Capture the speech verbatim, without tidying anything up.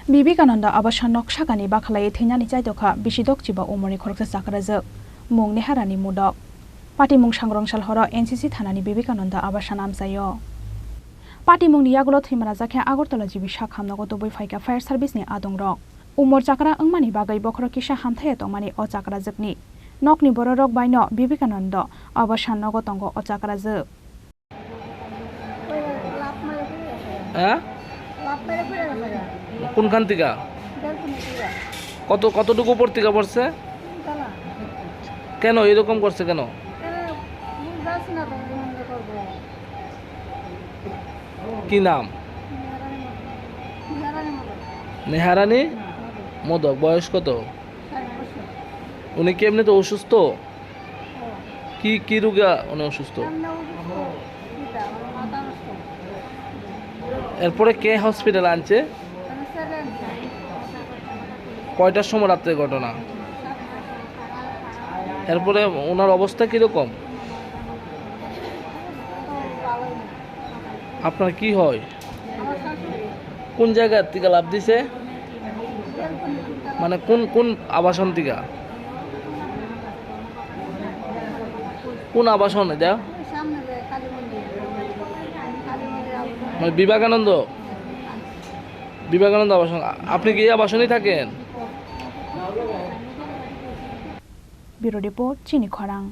Vivekananda Abasan nok sakani bakhalai thwinani chaitokha bisi dokchiba umorni khoroksa chakrajwk, mung Neharani Modok. Patimung sangrongsal horo N C C thanani Vivekananda Abasan amchaio. Patimungni yagulo thwimanajakhe Agartala G B sak hamnogo tubui phaikha fire service ni adongrok. Umor chakra wngmani bagwi bokhorok kisa hamthaiya tongmani o chakrajwkni nokni bororok baino Vivekananda Abasan nogo tongo o chakrajwk. হ্যাঁ? কোনখান থেকে? কত, কতটুকু উপর থেকে পড়ছে? কেন এরকম করছে কেন? কি নাম? নেহারানী মোদক। বয়স কত? উনি কি এমনিতে অসুস্থ? কি, কি রোগে উনি অসুস্থ? এরপরে কে হসপিটালে আনছে? কয়টার সময় রাত্রে ঘটনা? এরপরে ওনার অবস্থা কিরকম? আপনার কি হয়? কোন জায়গা থেকে লাফ দিছে? মানে কোন, কোন আবাসন থেকে? কোন আবাসন এটা? মানে বিবেকানন্দ, বিবেকানন্দ আবাসন। আপনি কি এই আবাসনেই থাকেন? Bureau Report, Chini Khorang.